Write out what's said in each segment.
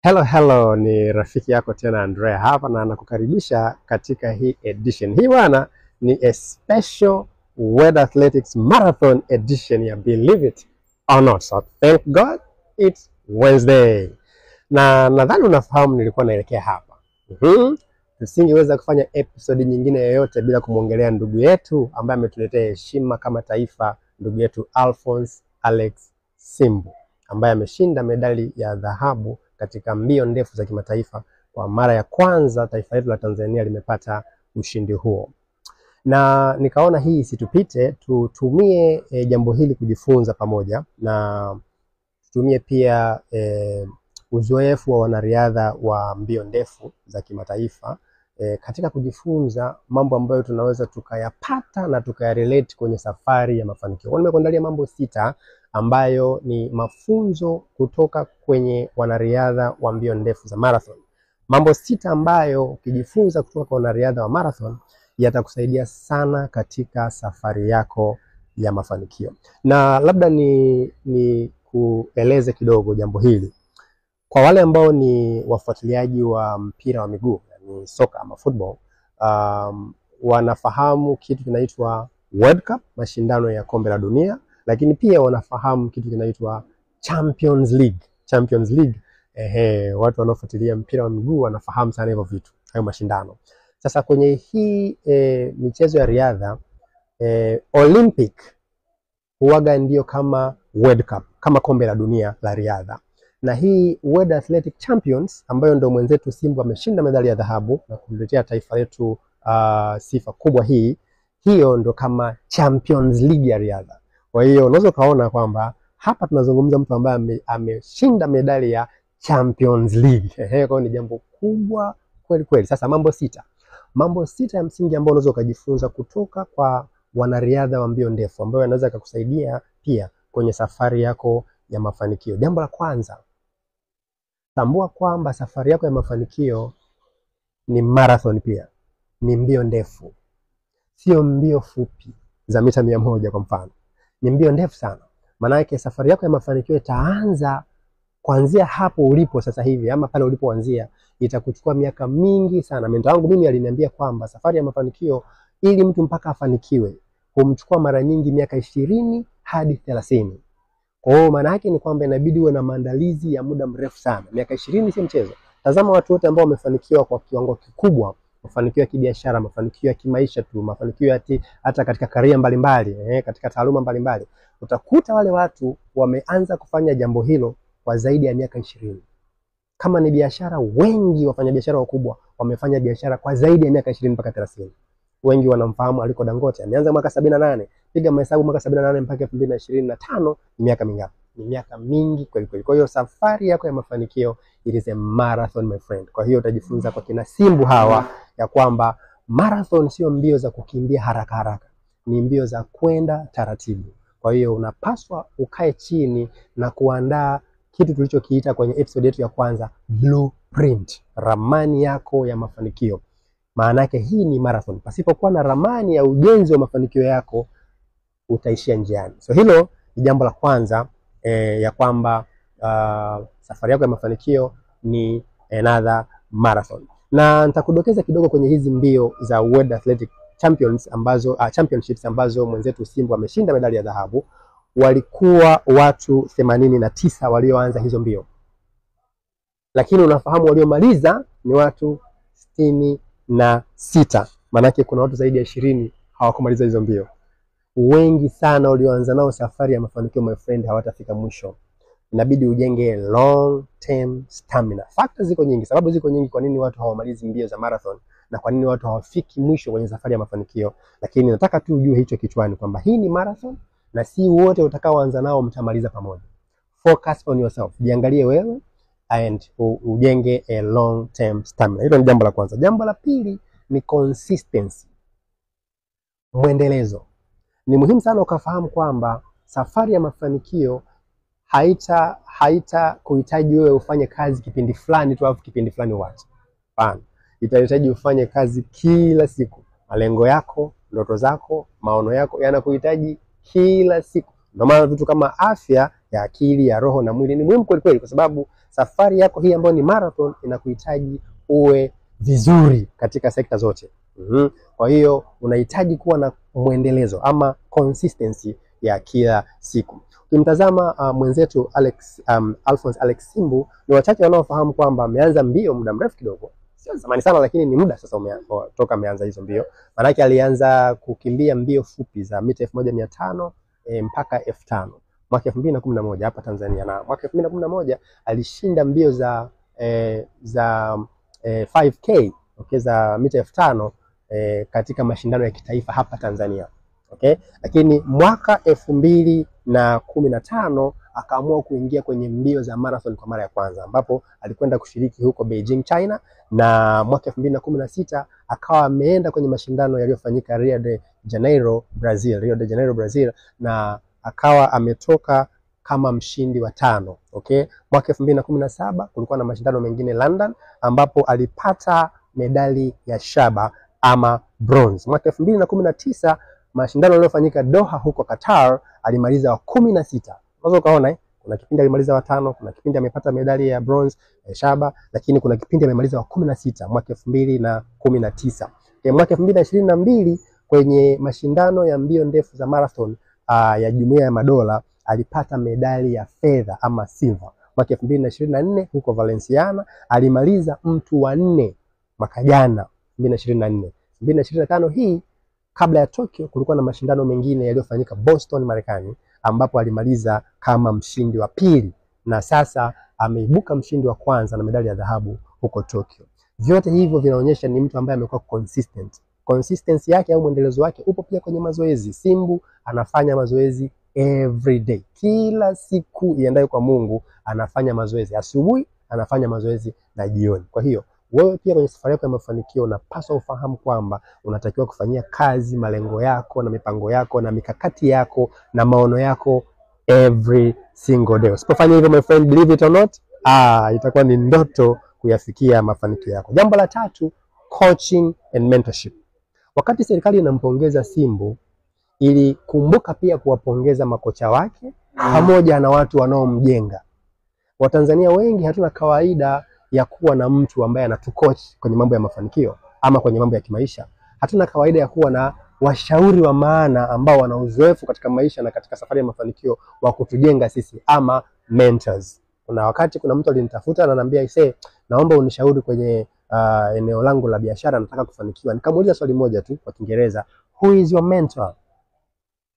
Hello, hello, ni rafiki yako tena Andrea hapa na nakukaribisha katika hii edition. Hii bwana ni a special World Athletics Marathon edition ya Believe It or Not. So thank God it's Wednesday. Na nadhani unafahamu nilikuwa naelekea hapa. Tusingeweza kufanya episode nyingine yoyote bila kumwongelea ndugu yetu ambaye ametuletea heshima kama taifa, ndugu yetu Alphonce Alex Simbu ambaye ameshinda medali ya dhahabu katika mbio ndefu za kimataifa. Kwa mara ya kwanza taifa letu la Tanzania limepata ushindi huo. Na nikaona hii isitupite, tutumie jambo hili kujifunza pamoja na tutumie pia uzoefu wa wanariadha wa mbio ndefu za kimataifa katika kujifunza mambo ambayo tunaweza tukayapata na tukayarelate kwenye safari ya mafanikio. Kwa nimekuandalia mambo 6 ambayo ni mafunzo kutoka kwenye wanariadha wa mbio ndefu za marathon. Mambo 6 ambayo ukijifunza kutoka kwa wanariadha wa marathon yatakusaidia sana katika safari yako ya mafanikio. Na labda ni kueleze kidogo jambo hili. Kwa wale ambao ni wafuatiliaji wa mpira wa miguu, yani soka ama football, wanafahamu kitu kinaitwa World Cup, mashindano ya kombe la dunia, lakini pia wanafahamu kitu kinaitwa Champions League. Champions League, watu wanaofuatilia mpira wa miguu wanafahamu sana hivyo vitu, hayo mashindano. Sasa kwenye hii michezo ya riadha, Olympic huwaga ndio kama World Cup, kama kombe la dunia la riadha. Na hii World Athletic Champions ambayo ndio mwenzetu Simbu ameshinda medali ya dhahabu na kuletea taifa letu sifa kubwa hii, hiyo ndio kama Champions League ya riadha. Kwa hiyo unaweza ukaona kwamba hapa tunazungumza mtu ambaye ameshinda medali ya Champions League. Kwa hiyo ni jambo kubwa kweli kweli. Sasa mambo 6. Mambo 6 ya msingi ambayo unaweza ukajifunza kutoka kwa wanariadha wa mbio ndefu ambayo yanaweza kukusaidia pia kwenye safari yako ya mafanikio. Jambo la kwanza, tambua kwamba safari yako ya mafanikio ni marathon pia. Ni mbio ndefu. Sio mbio fupi za mita 100 kwa mfano. Ni mbio ndefu sana. Maana yake safari yako ya mafanikio itaanza kuanzia hapo ulipo sasa hivi ama pale ulipoanzia, itakuchukua miaka mingi sana. Mentor wangu mimi aliniambia kwamba safari ya mafanikio ili mtu mpaka afanikiwe humchukua mara nyingi miaka 20 hadi 30. Kwa hiyo maana yake ni kwamba inabidi uwe na maandalizi ya muda mrefu sana. Miaka 20 si mchezo. Tazama watu wote ambao wamefanikiwa kwa kiwango kikubwa, mafanikio ya kibiashara, mafanikio ya kimaisha tu, mafanikio hata katika career mbalimbali, katika taaluma mbalimbali. Utakuta wale watu wameanza kufanya jambo hilo kwa zaidi ya miaka 20. Kama ni biashara, wengi wafanyabiashara wakubwa wamefanya biashara kwa zaidi ya miaka 20 mpaka 30. Wengi wanamfahamu Aliko Dangote, ameanza mwaka 78. Piga mahesabu mwaka 78 mpaka 2025 ni miaka mingapi? Ni miaka mingi kweli kweli. Kwa hiyo safari yako ya mafanikio it is a marathon my friend. Kwa hiyo utajifunza kwa kina Simbu hawa ya kwamba marathon sio mbio za kukimbia haraka haraka, ni mbio za kwenda taratibu. Kwa hiyo unapaswa ukae chini na kuandaa kitu tulichokiita kwenye episode yetu ya kwanza blueprint, ramani yako ya mafanikio. Maana yake hii ni marathon. Pasipokuwa na ramani ya ujenzi wa mafanikio yako utaishia njiani. So hilo ni jambo la kwanza, ya kwamba safari yako ya mafanikio ni another marathon. Na nitakudokeza kidogo kwenye hizi mbio za World Athletic Champions ambazo championships ambazo mwenzetu Simbu ameshinda medali ya dhahabu. Walikuwa watu 89 walioanza hizo mbio. Lakini unafahamu waliomaliza ni watu 66. Maana kuna watu zaidi ya 20 hawakumaliza hizo mbio. Wengi sana walioanza nao safari ya mafanikio my friend hawatafika mwisho. Inabidi ujenge long term stamina. Factors ziko nyingi, sababu ziko nyingi kwa nini watu hawamalizi mbio za marathon na kwa nini watu hawafiki mwisho kwenye safari ya mafanikio. Lakini nataka tu ujue hicho kichwani kwamba hii ni marathon na si wote utakaoanza nao mtamaliza pamoja. Focus on yourself. Jiangalie wewe and ujenge a long term stamina. Hilo ni jambo la kwanza. Jambo la pili ni consistency. Mwendelezo. Ni muhimu sana ukafahamu kwamba safari ya mafanikio haita kuhitaji wewe ufanye kazi kipindi fulani tu alafu kipindi fulani uache. Hapana. Itahitaji ufanye kazi kila siku. Malengo yako, ndoto zako, maono yako yanakuhitaji kila siku. Ndio maana vitu kama afya ya akili, ya roho na mwili ni muhimu kweli kweli, kwa sababu safari yako hii ambayo ni marathon inakuhitaji uwe vizuri katika sekta zote. Kwa hiyo unahitaji kuwa na mwendelezo ama consistency ya kila siku. Ukimtazama mwenzetu Alphonce Alex Simbu, ni wachache wanaofahamu kwamba ameanza mbio muda mrefu kidogo. Sio zamani sana, lakini ni muda sasa toka ameanza hizo mbio. Maanake alianza kukimbia mbio fupi za mita 1500 mpaka 5000 mwaka 2011 hapa Tanzania, na mwaka 2011 alishinda mbio za 5K, okay, za mita 5000 katika mashindano ya kitaifa hapa Tanzania. Okay? Lakini mwaka 2015 akaamua kuingia kwenye mbio za marathon kwa mara ya kwanza, ambapo alikwenda kushiriki huko Beijing, China, na mwaka 2016 akawa ameenda kwenye mashindano yaliyofanyika Rio de Janeiro, Brazil, na akawa ametoka kama mshindi wa 5. Okay? Mwaka 2017 kulikuwa na mashindano mengine London, ambapo alipata medali ya shaba ama bronze. Mwaka 2019 mashindano yaliyofanyika Doha huko Qatar alimaliza wa 16. Unaweza ukaona kuna kipindi alimaliza wa 5, kuna kipindi amepata medali ya bronze, shaba, lakini kuna kipindi amemaliza wa 16 mwaka 2019. Mwaka 2022 kwenye mashindano ya mbio ndefu za marathon ya Jumuiya ya Madola alipata medali ya fedha ama silver. Mwaka 2024 huko Valenciana alimaliza mtu wa 4 mwaka jana 2024. 2025 hii kabla ya Tokyo kulikuwa na mashindano mengine yaliyofanyika Boston, Marekani, ambapo alimaliza kama mshindi wa 2, na sasa ameibuka mshindi wa kwanza na medali ya dhahabu huko Tokyo. Vyote hivyo vinaonyesha ni mtu ambaye amekuwa consistent. Consistency yake au mwendelezo wake upo pia kwenye mazoezi. Simbu anafanya mazoezi every day. Kila siku iendayo kwa Mungu anafanya mazoezi. Asubuhi anafanya mazoezi na jioni. Kwa hiyo wewe pia kwenye safari yako ya mafanikio unapaswa ufahamu kwamba unatakiwa kufanyia kazi malengo yako na mipango yako na mikakati yako na maono yako every single day. Usipofanya hivyo, my friend, believe it or not, itakuwa ni ndoto kuyafikia mafanikio yako. Jambo la tatu, coaching and mentorship. Wakati serikali inampongeza Simbu, ilikumbuka pia kuwapongeza makocha wake pamoja na watu wanaomjenga. Watanzania wengi hatuna kawaida ya kuwa na mtu ambaye anatucoach kwenye mambo ya mafanikio ama kwenye mambo ya kimaisha. Hatuna kawaida ya kuwa na washauri wa maana ambao wana uzoefu katika maisha na katika safari ya mafanikio wa kutujenga sisi ama mentors. Kuna wakati kuna mtu alinitafuta na ananiambia, "Ise, naomba unishauri kwenye eneo langu la biashara, nataka kufanikiwa." Nikamuuliza swali moja tu kwa Kiingereza, "Who is your mentor?"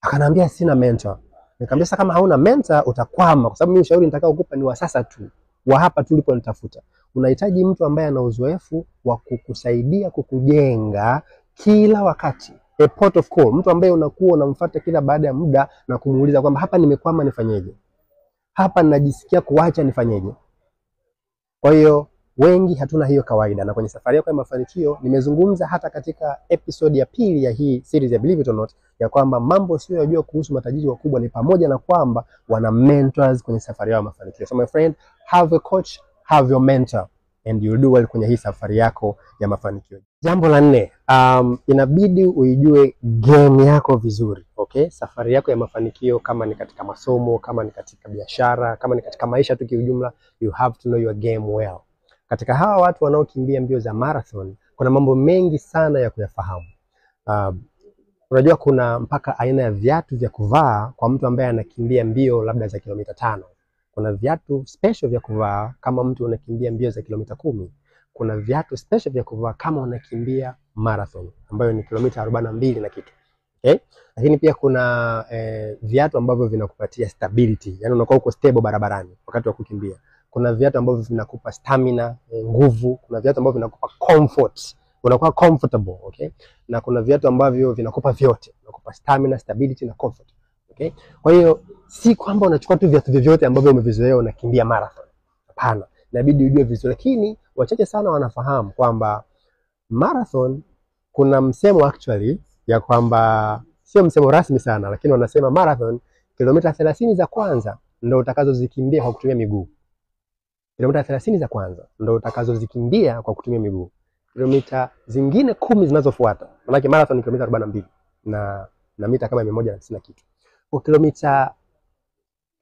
Akaniambia sina mentor. Nikamwambia sasa kama hauna mentor utakwama, kwa sababu mimi ushauri nitakao kukupa ni wa sasa tu, wa hapa tu uliponitafuta. Unahitaji mtu ambaye ana uzoefu wa kukusaidia kukujenga kila wakati. A port of call, mtu ambaye unakuwa unamfuata kila baada ya muda na kumuuliza kwamba hapa nimekwama nifanyeje? Hapa ninajisikia kuacha nifanyeje? Kwa hiyo wengi hatuna hiyo kawaida, na kwenye safari yako ya mafanikio nimezungumza hata katika episode ya pili ya hii series ya Believe It or Not ya kwamba mambo usiyojua kuhusu matajiri wakubwa ni pamoja na kwamba wana mentors kwenye safari yao ya mafanikio. So my friend, have a coach, have your mentor and you'll do well kwenye hii safari yako ya mafanikio. Jambo la nne, inabidi uijue game yako vizuri. Okay? Safari yako ya mafanikio, kama ni katika masomo, kama ni katika biashara, kama ni katika maisha tu kiujumla, you have to know your game well. Katika hawa watu wanaokimbia mbio za marathon, kuna mambo mengi sana ya kuyafahamu. Unajua kuna mpaka aina ya viatu vya kuvaa kwa mtu ambaye anakimbia mbio labda za kilomita 5. Kuna viatu special vya kuvaa kama mtu unakimbia mbio za kilomita 10. Kuna viatu special vya kuvaa kama unakimbia marathon ambayo ni kilomita 42 na kitu. Okay? Lakini pia kuna viatu ambavyo vinakupatia stability, yani unakuwa uko stable barabarani wakati wa kukimbia. Kuna viatu ambavyo vinakupa stamina, nguvu. Kuna viatu ambavyo vinakupa comfort, unakuwa comfortable, okay? Na kuna viatu ambavyo vinakupa vyote, vinakupa stamina, stability na comfort. Okay? Kwa hiyo si kwamba unachukua tu viatu vyovyote ambavyo umevizoea unakimbia marathon. Hapana, inabidi ujue vizuri. Lakini wachache sana wanafahamu kwamba marathon, kuna msemo actually ya kwamba sio msemo rasmi sana, lakini wanasema marathon kilomita 30 za kwanza ndio utakazozikimbia kwa kutumia miguu. Kilomita 30 za kwanza ndio utakazozikimbia kwa kutumia miguu. Kilomita zingine 10 zinazofuata, maana marathon ni kilomita 42 na mita kama 190 na kitu. Kwa kilomita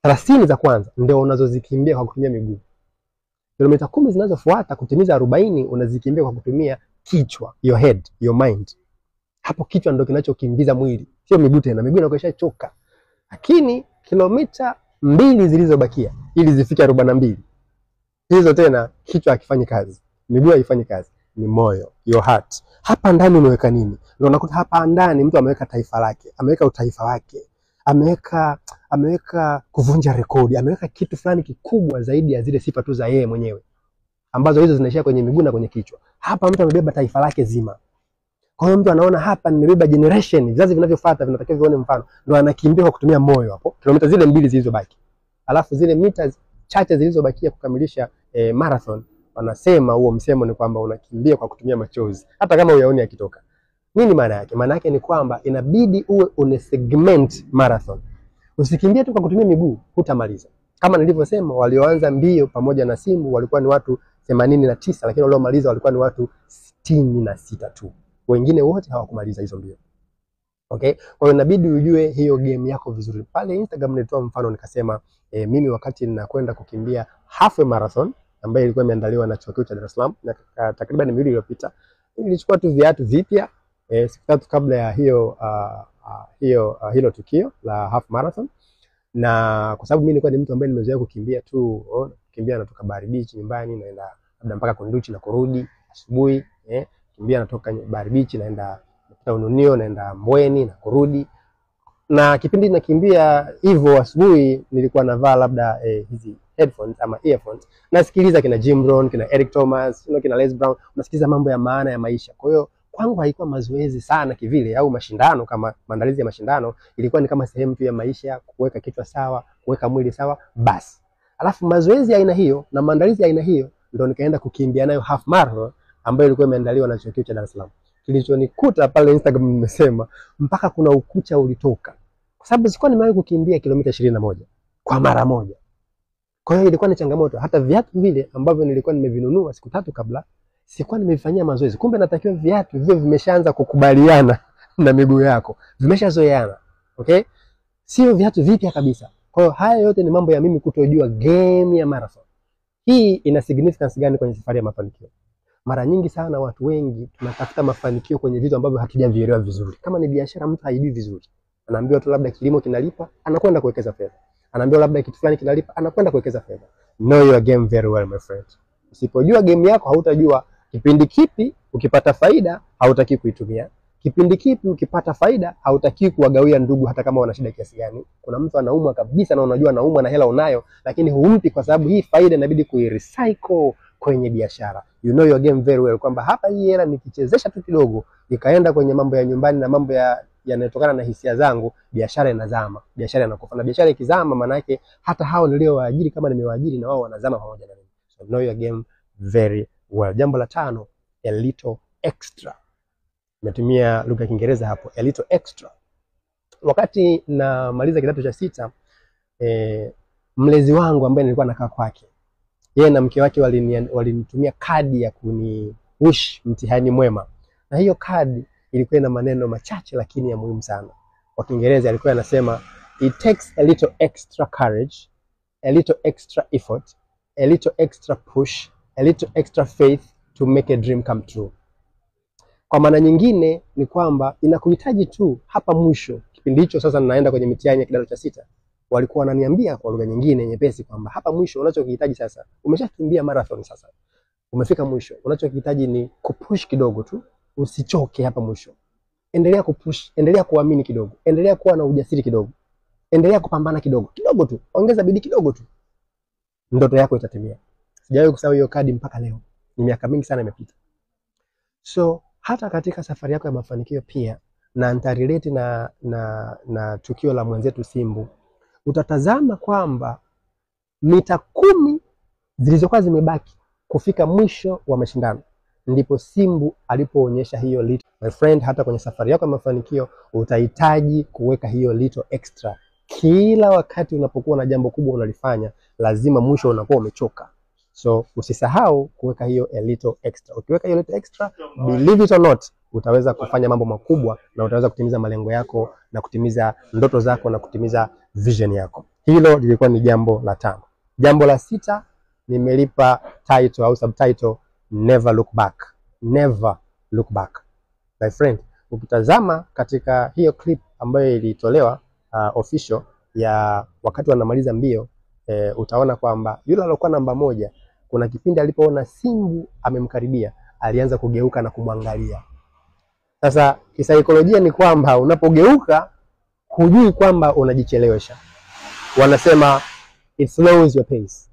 30 za kwanza ndio unazozikimbia kwa kutumia miguu. Kilomita 10 zinazofuata kutimiza 40 unazikimbia kwa kutumia kichwa, your head, your mind. Hapo kichwa ndio kinachokimbiza mwili, sio miguu tena. Miguu inakuwa ishachoka. Lakini kilomita 2 zilizobakia ili zifike 42, hizo tena kichwa hakifanyi kazi, miguu haifanyi kazi, ni moyo, your heart. Hapa ndani umeweka nini? Ndio unakuta hapa ndani mtu ameweka taifa lake, ameweka utaifa wake, ameweka kuvunja rekodi, ameweka kitu fulani kikubwa zaidi ya zile sifa tu za yeye mwenyewe, ambazo hizo zinaishia kwenye miguu na kwenye kichwa. Hapa mtu amebeba taifa lake zima. Kwa hiyo mtu anaona hapa nimebeba generation, vizazi vinavyofuata vinatakiwa vione mfano. Ndio anakimbia kwa kutumia moyo hapo, kilomita zile 2 zilizobaki. Alafu zile mita chache zilizobakia kukamilisha marathon, wanasema huo msemo ni kwamba unakimbia kwa kutumia machozi, hata kama uyaoni yakitoka. Nini maana yake? Maana yake ni kwamba inabidi uwe une segment marathon. Usikimbie tu kwa kutumia miguu, hutamaliza. Kama nilivyosema, walioanza mbio pamoja na Simbu walikuwa ni watu 89, lakini waliomaliza walikuwa ni watu 66 tu. Wengine wote hawakumaliza hizo mbio. Okay? Kwa hiyo inabidi ujue hiyo game yako vizuri. Pale Instagram nilitoa mfano nikasema, mimi wakati ninakwenda kukimbia half marathon ambayo ilikuwa imeandaliwa na Chuo Kikuu cha Dar es Salaam na takriban miwili iliyopita, nilichukua tu viatu vipya siku 3 kabla ya hiyo hilo tukio la half marathon. Na kwa sababu mimi nilikuwa ni mtu ambaye nimezoea kukimbia tu, kukimbia natoka Bahari Beach nyumbani naenda labda mpaka Kunduchi na kurudi asubuhi, kimbia natoka Bahari Beach naenda napita Ununio naenda Mbweni na kurudi. Na kipindi nakimbia hivyo asubuhi nilikuwa navaa labda hizi headphones ama earphones, nasikiliza kina Jim Rohn, kina Eric Thomas, kina Les Brown, unasikiliza mambo ya maana ya maisha. Kwa hiyo kwangu haikuwa mazoezi sana kivile au mashindano kama maandalizi ya mashindano, ilikuwa ni kama sehemu tu ya maisha, kuweka kichwa sawa, kuweka mwili sawa basi. Alafu mazoezi ya aina hiyo na maandalizi ya aina hiyo ndio nikaenda kukimbia nayo half marathon ambayo ilikuwa imeandaliwa na Chuo Kikuu cha Dar es Salaam. Kilichonikuta pale Instagram nimesema mpaka kuna ukucha ulitoka, kwa sababu sikuwa nimewahi kukimbia kilomita 21 kwa mara moja. Kwa hiyo ilikuwa ni changamoto. Hata viatu vile ambavyo nilikuwa nimevinunua siku 3 kabla sikuwa nimevifanyia mazoezi. Kumbe natakiwa viatu vile vimeshaanza kukubaliana na miguu yako, vimeshazoeana. Okay? Sio viatu vipya kabisa. Kwa hiyo haya yote ni mambo ya mimi kutojua game ya marathon. Hii ina significance gani kwenye safari ya mafanikio? Mara nyingi sana watu wengi tunatafuta mafanikio kwenye vitu ambavyo hatujavielewa vizuri. Kama ni biashara, mtu haijui vizuri. Anaambiwa tu labda kilimo kinalipa, anakwenda kuwekeza fedha. Anaambiwa labda kitu fulani kinalipa, anakwenda kuwekeza fedha. Know your game very well, my friend. Usipojua game yako hautajua kipindi kipi ukipata faida hautaki kuitumia. Kipindi kipi ukipata faida hautaki kuwagawia ndugu hata kama wana shida kiasi gani. Kuna mtu anaumwa kabisa na unajua anaumwa na hela unayo, lakini humpi kwa sababu hii faida inabidi kuirecycle kwenye biashara. You know your game very well kwamba hapa hii hela nikichezesha tu kidogo ikaenda kwenye mambo ya nyumbani na mambo ya yanayotokana na hisia zangu, biashara inazama, biashara inakufa. Na biashara ikizama, maana yake hata hao niliowaajiri kama nimewaajiri na wao wanazama pamoja na mimi. So know your game very well. Jambo la 5, a little extra. Nimetumia lugha ya Kiingereza hapo, a little extra. Wakati namaliza kidato cha 6, mlezi wangu ambaye nilikuwa nakaa kwake, yeye na mke wake walinitumia kadi ya kuni wish mtihani mwema. Na hiyo kadi ilikuwa ina maneno machache lakini ya muhimu sana. Kwa Kiingereza alikuwa anasema, it takes a little extra courage, a little extra effort, a little extra push, a little extra faith to make a dream come true. Kwa maana nyingine ni kwamba inakuhitaji tu hapa mwisho. Kipindi hicho sasa ninaenda kwenye mitihani ya kidato cha 6. Walikuwa wananiambia kwa lugha nyingine nyepesi kwamba hapa mwisho unachokihitaji sasa, umeshakimbia marathon sasa, umefika mwisho, unachokihitaji ni kupush kidogo tu, usichoke hapa mwisho. Endelea kupush, endelea kuamini kidogo, endelea kuwa na ujasiri kidogo, endelea kupambana kidogo, kidogo tu, ongeza bidii kidogo tu, ndoto yako itatimia. Sijawahi kusahau hiyo kadi mpaka leo. Ni miaka mingi sana imepita. So hata katika safari yako ya mafanikio pia, na nitarelate na tukio la mwenzetu Simbu, utatazama kwamba mita 10 zilizokuwa zimebaki kufika mwisho wa mashindano ndipo Simbu alipoonyesha hiyo little. My friend, hata kwenye safari yako ya mafanikio utahitaji kuweka hiyo little extra. Kila wakati unapokuwa na jambo kubwa unalifanya, lazima mwisho unakuwa umechoka. So usisahau kuweka hiyo a little extra. Ukiweka hiyo little extra, believe it or not, utaweza kufanya mambo makubwa na utaweza kutimiza malengo yako na kutimiza ndoto zako na kutimiza vision yako. Hilo lilikuwa ni jambo la tano. Jambo la sita nimelipa title au subtitle, never look back. Never look back. My friend, ukitazama katika hiyo clip ambayo ilitolewa official ya wakati wanamaliza mbio, utaona kwamba yule aliyokuwa namba moja, kuna kipindi alipoona Simbu amemkaribia, alianza kugeuka na kumwangalia. Sasa kisaikolojia ni kwamba unapogeuka hujui kwamba unajichelewesha. Wanasema it slows your pace,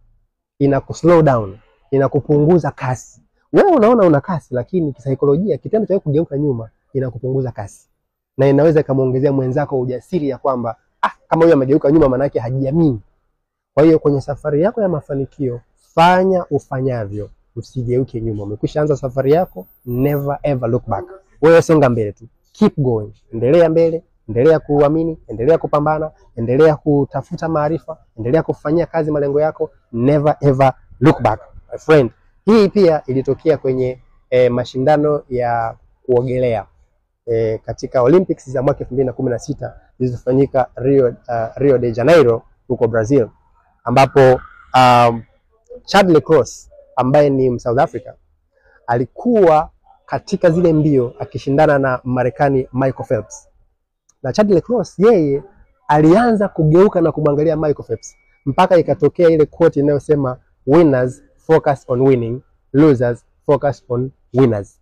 inakuslow down, inakupunguza kasi. Wewe unaona una kasi, lakini kisaikolojia kitendo cha kugeuka nyuma inakupunguza kasi, na inaweza ikamuongezea mwenzako ujasiri ya kwamba kama huyu amegeuka nyuma maana yake hajiamini. Kwa hiyo kwenye safari yako ya mafanikio, fanya ufanyavyo, usigeuke nyuma. Umekwisha anza safari yako, never ever look back. Wewe songa mbele tu, keep going, endelea mbele, endelea kuamini, endelea kupambana, endelea kutafuta maarifa, endelea kufanyia kazi malengo yako, never ever look back, my friend. Hii pia ilitokea kwenye mashindano ya kuogelea katika Olympics za mwaka 2016 zilizofanyika Rio de Janeiro huko Brazil, ambapo Chad Cross ambaye ni South Africa alikuwa katika zile mbio akishindana na Marekani Michael Phelps. Na Chad Cross yeye alianza kugeuka na kumwangalia Michael Phelps mpaka ikatokea ile quote inayosema winners focus on winning, losers focus on winners.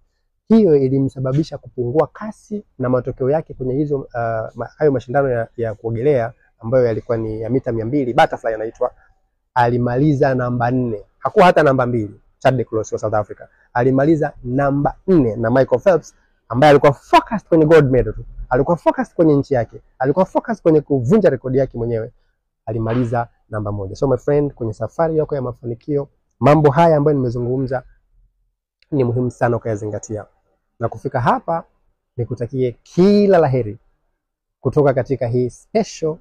Hiyo ilimsababisha kupungua kasi na matokeo yake kwenye hizo hayo mashindano ya kuogelea ambayo yalikuwa ni ya mita 200 butterfly anaitwa, alimaliza namba 4. Hakuwa hata namba 2. Chad Cross wa South Africa alimaliza namba 4, na Michael Phelps ambaye alikuwa focused kwenye gold medal tu, alikuwa focused kwenye nchi yake, alikuwa focused kwenye kuvunja rekodi yake mwenyewe, alimaliza namba 1. So my friend, kwenye safari yako ya mafanikio, mambo haya ambayo nimezungumza ni muhimu sana ukayazingatia. Na kufika hapa, nikutakie kila laheri kutoka katika hii special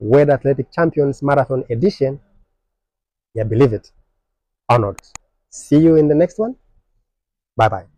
World Athletic Champions Marathon edition ya Believe It or Not. See you in the next one. Bye bye.